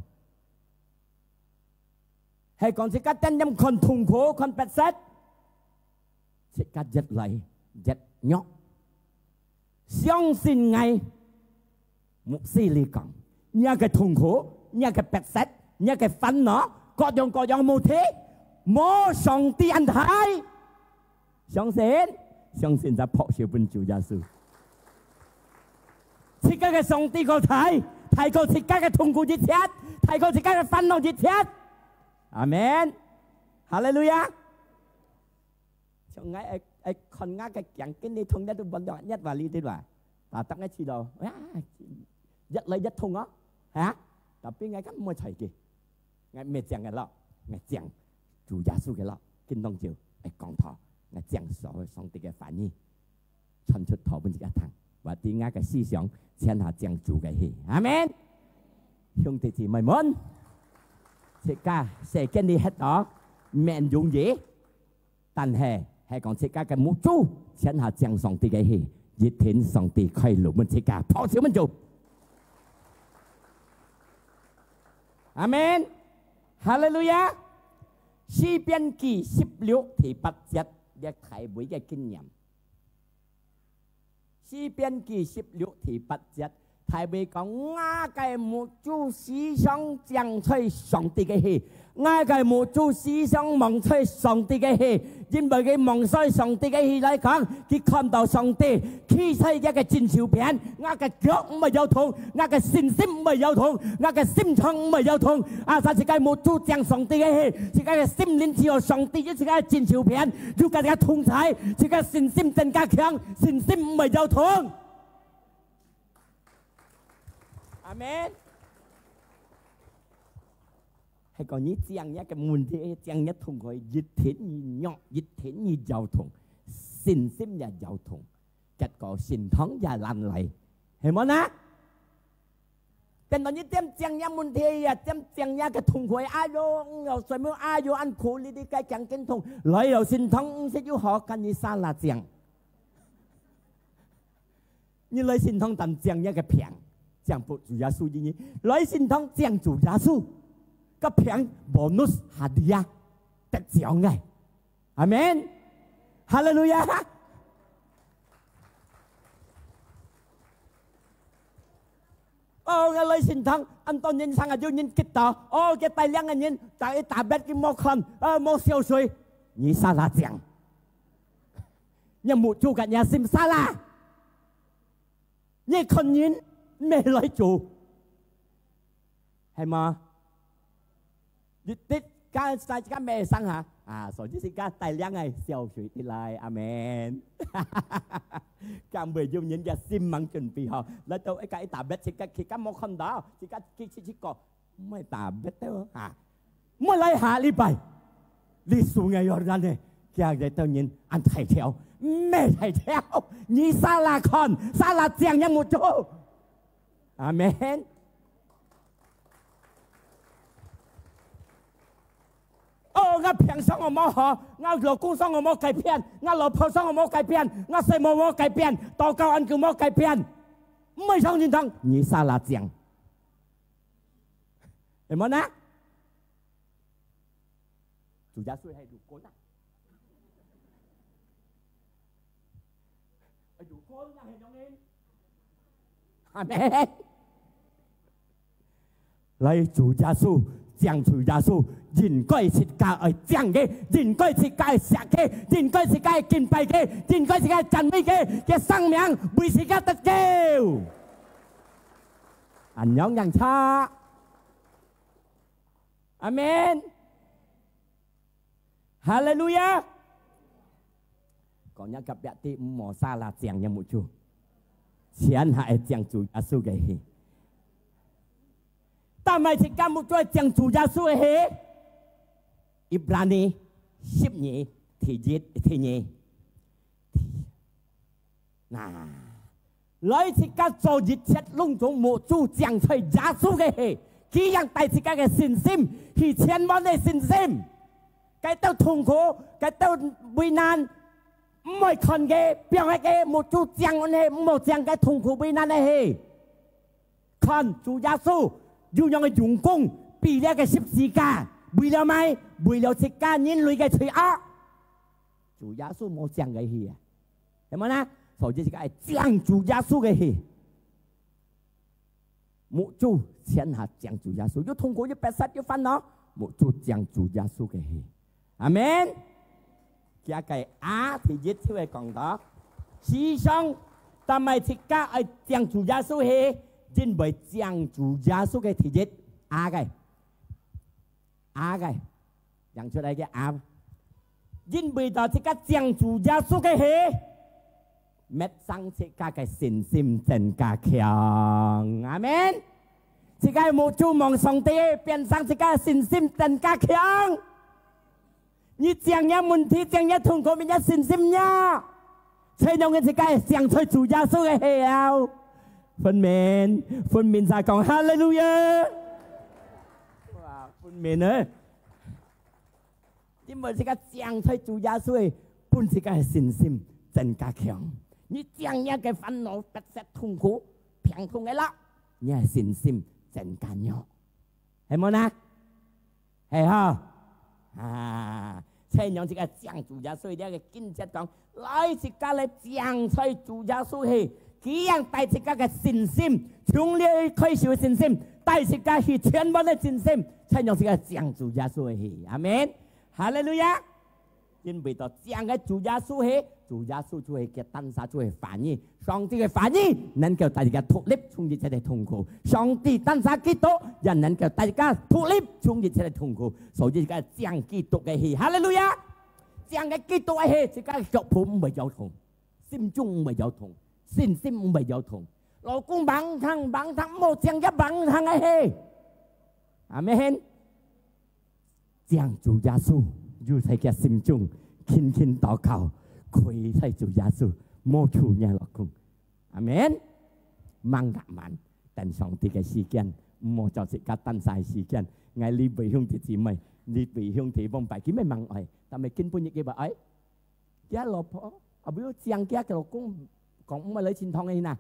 係講自家點點看痛苦、看逼迫，自家越來越弱。相信𠊎，牧師你講，若个痛苦、若个逼迫、若个煩惱，各樣各樣問題，無上帝恁大。 相信，相信就拍手分主耶穌。自家个上帝過大，大過自家个痛苦一切，大過自家个煩惱一切。阿門。哈利路亞。像𠊎愛，愛看𠊎个頸根，你痛得都無兩日話你對吧？打當个去咯，啊，越來越痛哦，係啊，tapi𠊎敢毋會睬佢。 𠊎毋係講个咯，𠊎講主耶穌个咯，今當晝愛講道，𠊎講所有上帝个話語，傳出道分自家聽，或者𠊎个思想，全下講主个係。阿門。兄弟姊妹們，自家世間裡歇到，毋容易。 但係，係講自家个目珠，全下正上帝个係，一定上帝開路分自家，拍手分主。阿門。哈利路亞。詩篇記十六第八節，這大衛个經驗。 詩篇記十六第八節，大衛講：「吾个目珠時常正在上帝个係，吾个目珠時常望在上帝个係，因為佢望在上帝个係來講，佢看到上帝企在一个正手片，吾个腳毋會搖動，吾个信心毋會搖動，吾个心腸毋會搖動。」啊，自家目珠正上帝个係，自家个心靈只有上帝，自家个正手片，有佢个同在，自家信心增加強。 信心毋會搖動。阿門。係講你正若个問題，正若痛苦，一定你弱，一定你搖動，信心也搖動，結果神通也難來，係無呢？ 等到你點正若問題啊，點正若个痛苦，哎喲，嗯，有什麼，哎喲，恁苦，你，你該講緊痛，來了神通，毋識有好，跟你沙拉講。你來神通，但正若个病，正不主耶穌因為，來神通，正主耶穌，个病bonus hadiah，得獎个。 阿門。哈利路亞。哦，𠊎來聖堂，恁多年生啊，有人跌倒，哦，佢帶領个人，逐一打別佢無看，啊，無消水，你沙拉靚。你目珠甲你心沙拉，你看人，毋係來做，係無？ 你，你家，自家咩生哈？啊，所以自家帶領个消水的來，阿門。敢會有人个心門準備好，來到一个一打別自家去，敢無看到？自家去去去過，毋會打別个啊，毋會來下禮拜。你輸个Yordan呢，今日到人按大條，毋係大條，你沙拉看，沙拉靚也無做。阿門。 哦，𠊎平常我無好，𠊎老公上我無改變，𠊎老婆上我無改變，𠊎細妹無改變，禱告恁久無改變，毋會上天堂，你沙拉靚，係無呢？主耶穌係路過啦，路過啦係樣个。阿門。 來主耶穌，正主耶穌，應該自家愛正个，應該自家愛惜个，應該自家愛敬拜个，應該自家愛讚美个，个生命為自家得救。恁樣正差。阿門。 哈利路亞！講若隔壁知，毋好沙拉正若目珠，全下愛正主耶穌个去。但係自家目珠愛正主耶穌个去。Ibrani十二，第一，第二。 那，來自家做一切攏總目珠正在耶穌个去，佢正帶自家个信心，去全完个信心。該兜痛苦，該兜危難，毋會看个，放下个，目珠正安去，毋好正該痛苦危難个去。看主耶穌有樣个用功，被這个十字架，為了麼？為了自家人類个罪惡。主耶穌無正个去啊。 係無呢？所以自家愛正主耶穌个去。目珠全下正主耶穌，有痛苦，有逼迫，有煩惱，目珠正主耶穌个去。阿門。這个啊，第一就會講到，時常，但係自家愛正主耶穌去，因為正主耶穌个第一，啊个。 啊个，講出來个啊。因為到自家正主耶穌个去，搣生自家个信心增加強。阿門。自家目珠望上帝，變成自家信心增加強。你正若問題，正若痛苦，變若信心呀。 才讓自家正在主耶穌个去了。分明，分明在講哈利路亞。哇，分明呢！因為自家正在主耶穌个，分自家个信心增加強。你正若个煩惱、逼迫、痛苦、病痛个啦，你个信心增加弱。 係無呢？係吼？啊，才讓自家正主耶穌，這个經節講，來自家來正在主耶穌去，佢正帶自家个信心，從這開始个信心，帶自家去全完个信心，才讓自家正主耶穌去。阿門。哈利路亞。 因為到正个主耶穌係，主耶穌就係佢單儕就係話語，上帝个話語能夠帶自家脫離從一切个痛苦，上帝單儕基督也能夠帶自家脫離從一切个痛苦，所以自家正基督个去，哈利路亞！正个基督个去，自家个腳步毋會搖動，心中毋會搖動，信心毋會搖動，老公猛行猛行，無正个猛行个去，阿門。 正主耶穌，有在佢心中，勤勤禱告，跪在主耶穌，無求若老公。阿門。慢啊慢，等上帝个時間，毋好照自家單儕个時間。𠊎這位兄弟姊妹，這位兄弟往擺佢乜吂愛，但係今晡日佢會愛。 佢老婆，啊，毋要正佢个老公講毋愛來聖堂个呢。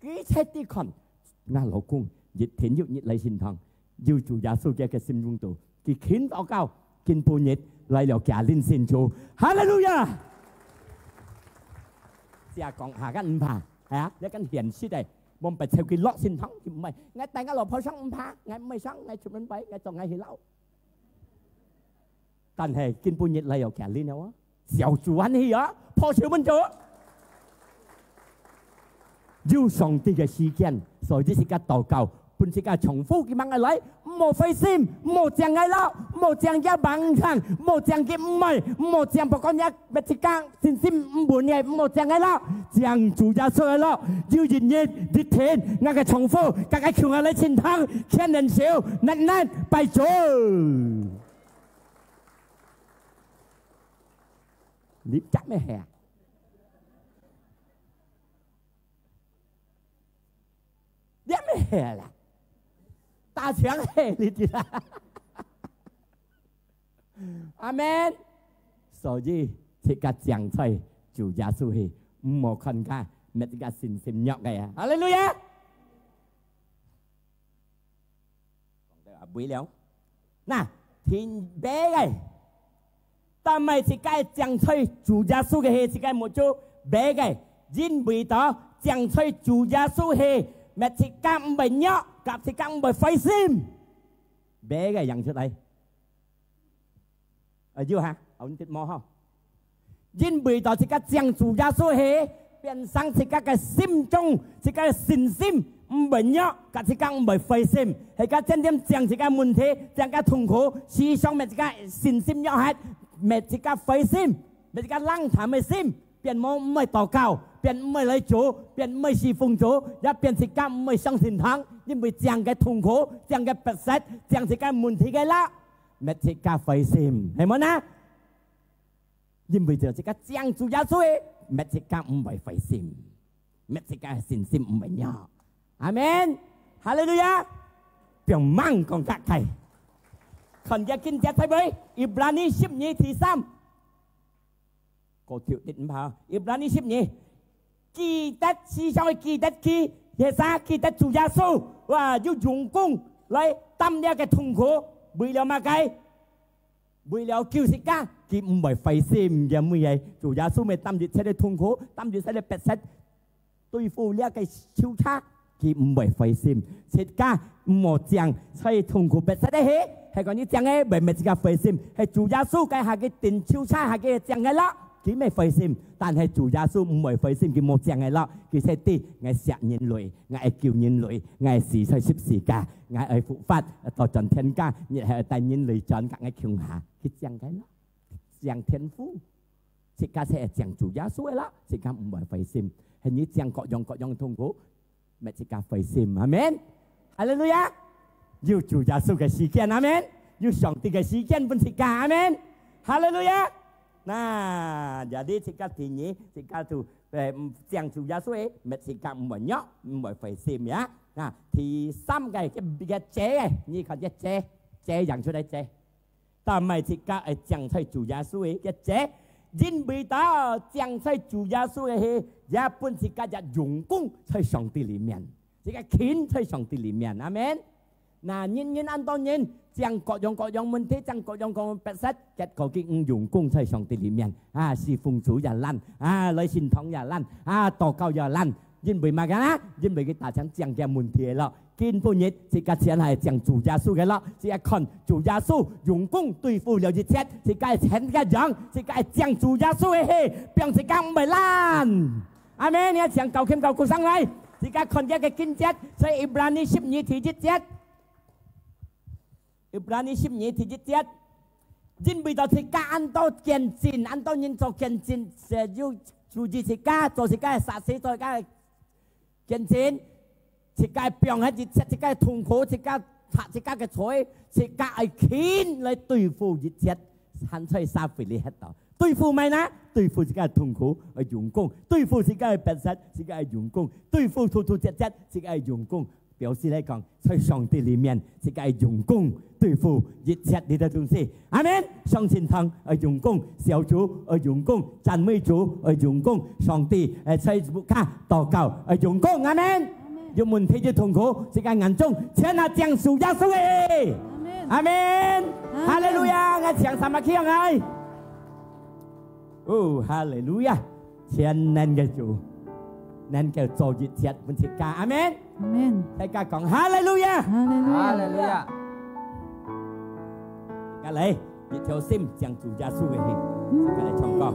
佢徹底看，吾老公一天又日來聖堂，有主耶穌佢个心中肚，佢勤禱告，今晡日來了佢領聖餐。哈利路亞！這講下个毋怕，係啊，這个現實个，往別處去落聖堂，佢毋係。𠊎帶𠊎老婆上毋怕，𠊎毋會上，𠊎出門拜，𠊎做𠊎去尞。但係今晡日來有佢練了啊，小組歡喜啊，破手門做。有上帝个時間，所以自家禱告，分自家丈夫佢慢慢來，毋好灰心，毋好驚𠊎咯，毋好驚佢盲腸，毋好驚佢毋會，毋好驚不管你乜自家信心毋穩个，毋好驚𠊎咯，驚主耶穌个咯。有一日一天，𠊎个丈夫，佢个窮下來聖堂，牽人手，難難拜主。你做咩係啊？你咩係啦？打槍係你知啦。阿門。所以，自家正在主耶穌去，毋好看佢，滅自家信心弱个啊！哈利路亞！講到啊，尾了。那，天白个，但係自家正在主耶穌个係自家目珠白个，因為到正在主耶穌係，滅自家毋會弱，甲自家毋會灰心。白个，揚出來。 啊，有哈，有啲無吼。因為到自家正主耶穌係，變成自家个心中，自家个信心毋會弱，甲自家毋會灰心。係个漸漸正自家問題，正个痛苦，時常滅自家信心弱忒，滅自家灰心，滅自家冷淡个心，變無毋會禱告，變毋會來主，變毋會侍奉主，也變自家毋會上聖堂，因為正个痛苦，正个迫切，正自家問題个啦。 滅自家灰心，係無呢？因為只有自家正主耶穌个，滅自家毋會灰心，滅自家信心毋會弱。阿門。哈利路亞。放猛講甲開。看佢經節在位，Ibrani十二第三。 過條的毋好，Ibrani十二，記得，時常會記得佢，係啥？記得主耶穌，哇，有用功來擔這个痛苦，為了麼个？為了救自家，佢毋會灰心，因為主耶穌會擔一切个痛苦，擔一切个迫切， 對付這个手叉，佢毋會灰心。自家毋好正在痛苦迫切个係，係講你正个會滅自家灰心，係主耶穌該下个定手叉下个正个啦，佢毋會灰心。但係主耶穌毋會灰心，佢無正个啦，佢係知𠊎惜人類，𠊎愛救人類，𠊎愛死在十字架，𠊎愛復活，到轉天家，日後帶人類轉甲𠊎共下，佢正个啦，正天父。 自家係正主耶穌个啦，自家毋會灰心。係你正各樣各樣痛苦，乜自家灰心。阿門。哈利路亞。有主耶穌个時間，阿門。有上帝个時間分自家，阿門。哈利路亞。那，jadi自家第二，自家就，呃，正主耶穌个，乜自家毋會弱，毋會灰心呀。那，第三个，个，个姐个，你看个姐，姐揚出來姐。 但係自家愛正在主耶穌个一節，因為到正在主耶穌个係，也分自家也用功在上帝裡面，自家勤在上帝裡面。阿門。那人人恁多人，正各樣各樣問題，正各樣各樣迫切，結果佢毋用功在上帝裡面。啊，侍奉主也懶，啊，來聖堂也懶，啊，禱告也懶，因為麼个呢？因為佢打正正个問題咯。 今晡日，自家全係正主耶穌个咯，自家看主耶穌用功對付了一切，自家全个樣，自家正主耶穌个係，放自家毋會懶。阿門！你愛正高興高呼上來，自家看這个經節，在Ibrani十二第一節，Ibrani十二第一節，因為到自家恁多見證，恁多人做見證，就注意自家，做自家个殺死，做自家个 見證，自家放下一切，自家个痛苦，自家，自家个罪，自家愛勤來對付一切，還在社會裡歇到。對付麼个呢？對付自家个痛苦，愛用功；對付自家个迫切，自家愛用功；對付突突折折，自家愛用功。表示來講，在上帝裡面，自家愛用功對付一切這兜東西。 阿門。上聖堂愛用功，小組愛用功，讚美主愛用功，上帝，呃，在屋下禱告愛用功。阿門。有問題有痛苦，自家眼中全係正主耶穌个。阿門。阿門。阿門。哈利路亞！𠊎請三百起來。哦，哈利路亞！全能个主。能夠做一切分自家。阿門。阿門。大家講哈利路亞。哈利路亞。哈利路亞。再來，一條心向主耶穌个去，再來唱歌。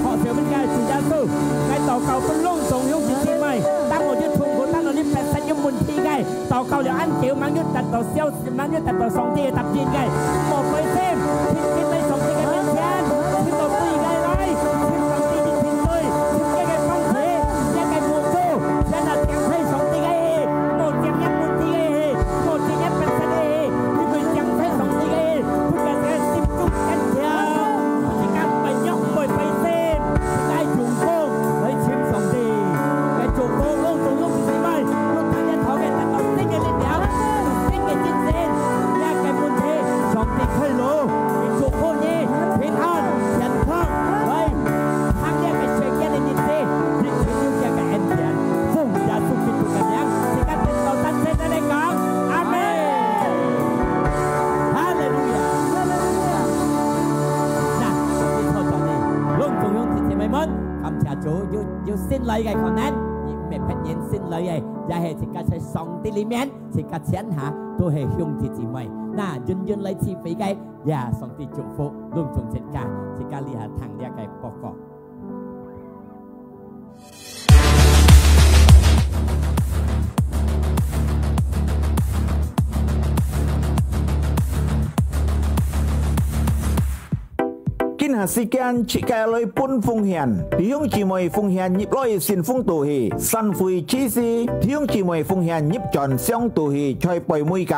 好，請問各位主耶穌，𠊎禱告分攏總兄弟姊妹，當我有痛苦，當我有逼迫有問題个，禱告了恁久，吂有得到消息，吂有得到上帝个答應个，莫灰心，定定來上帝个面前，定到對个來，定上帝个面對，定个个方式，這个無助，這个定在上帝个，莫定一問題个，莫定一逼迫个，因為定在上帝个。 自家个心中堅強，自家毋會弱，毋會灰心，自家用功來尋上帝，來做工，攏總兄弟姊妹，有聽這道个得到新个力量，新个精神，這个問題，上帝開路，你做好你，平安、健康，來，行這个世間个日子，你就有這个恩典。奉耶穌基督个名，自家得到讚美，再來講，阿門。 哈利路亞！哈利路亞！那，你坐坐呢，攏總兄弟姊妹們，感謝主，有，有新來个可能，你毋係別人新來个，也係自家在上帝裡面，自家全下都係兄弟姊妹。那，遠遠來聚會个，也上帝祝福，攏總自家，自家這下聽這个報告。 今下時間，自家來分奉獻。弟兄姊妹奉獻入來信封肚去，散會之時，弟兄姊妹奉獻入轉箱肚去，在背尾个。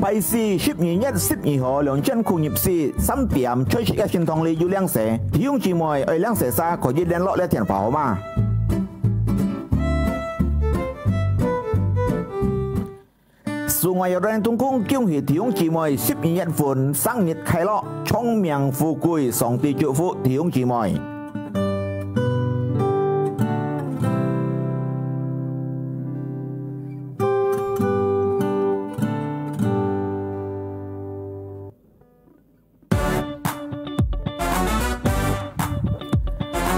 拜四，十二月十二號，兩千箍入去，三點，在自家聖堂裡有領洗。弟兄姊妹愛領洗儕，可以聯絡這電話號碼。Sungai Jordan同工恭喜弟兄姊妹十二月份生日快樂，長命富貴，上帝祝福弟兄姊妹。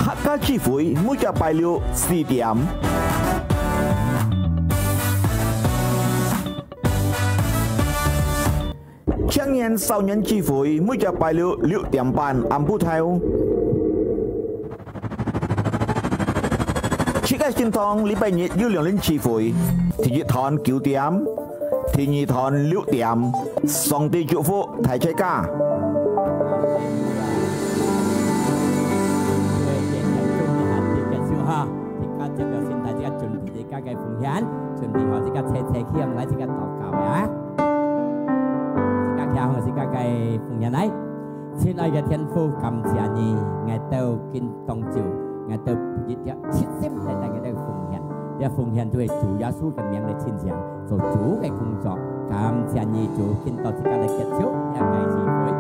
客家聚會，每隻拜六四點。青年少年聚會，每隻拜六六點半暗晡頭。自家聖堂禮拜日有兩輪聚會，第一堂九點，第二堂六點。上帝祝福大齊家。哈，自家接了聖餐，自家準備自家个奉獻，準備好自家齊齊起來，自家禱告啊。 自家徛好自家个奉獻來。親愛个天父，感謝你，𠊎兜今當晝，𠊎兜一條切心來帶𠊎兜奉獻。這奉獻都係主耶穌个名來獻上，做主个工作。感謝你，主，今到自家來結束這个聚會。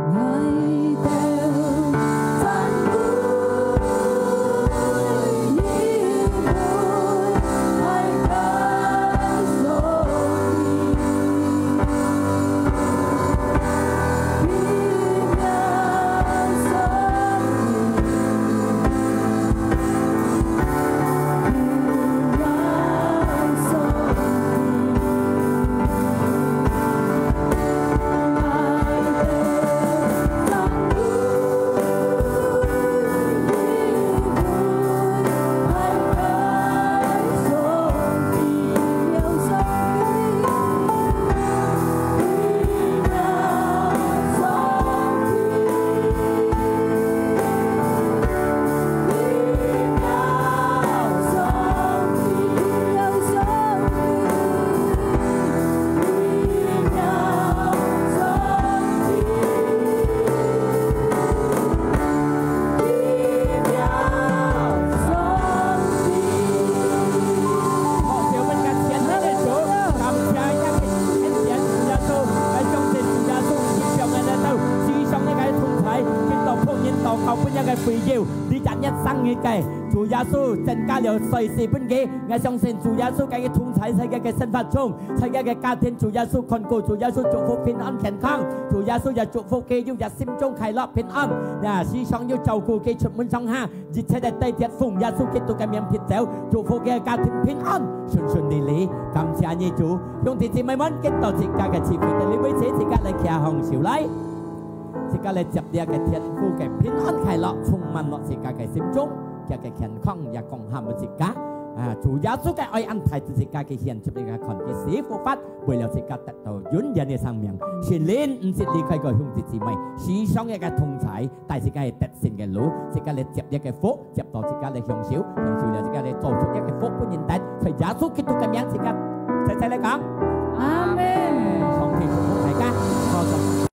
好，就問个全能个主，感謝你个恩典，主耶穌，𠊎相信主耶穌，你將𠊎來到世上你个同在，今到僕人禱告分你个會友，你今日生日个，主耶穌增加了歲數分佢，𠊎相信主耶穌个同在在佢个生活中，在佢个家庭，主耶穌看顧，主耶穌祝福平安健康，主耶穌也祝福佢有一心中快樂平安，也時常有照顧佢出門上下， 一切个帶跌奉耶穌基督个名撇走，祝福佢个家庭平安，順順利利。感謝你主，兄弟姊妹們，今到自家个聚會到這為止，自家來擎䟘手來，自家來接這个天父个平安快樂，充滿落自家个心中，佢个健康也降下分自家。啊，主耶穌个愛恁大，自家个獻出來个看，佢死復活，為了自家得到永遠个生命。聖靈毋識離開个兄弟姊妹，時常一个同在， 帶自家个得勝个路，自家來接這个福，接到自家來享受，享受了自家來做出這个福分人得。在耶穌基督个名，自家齊齊來講，阿們。上帝祝福大家，多謝。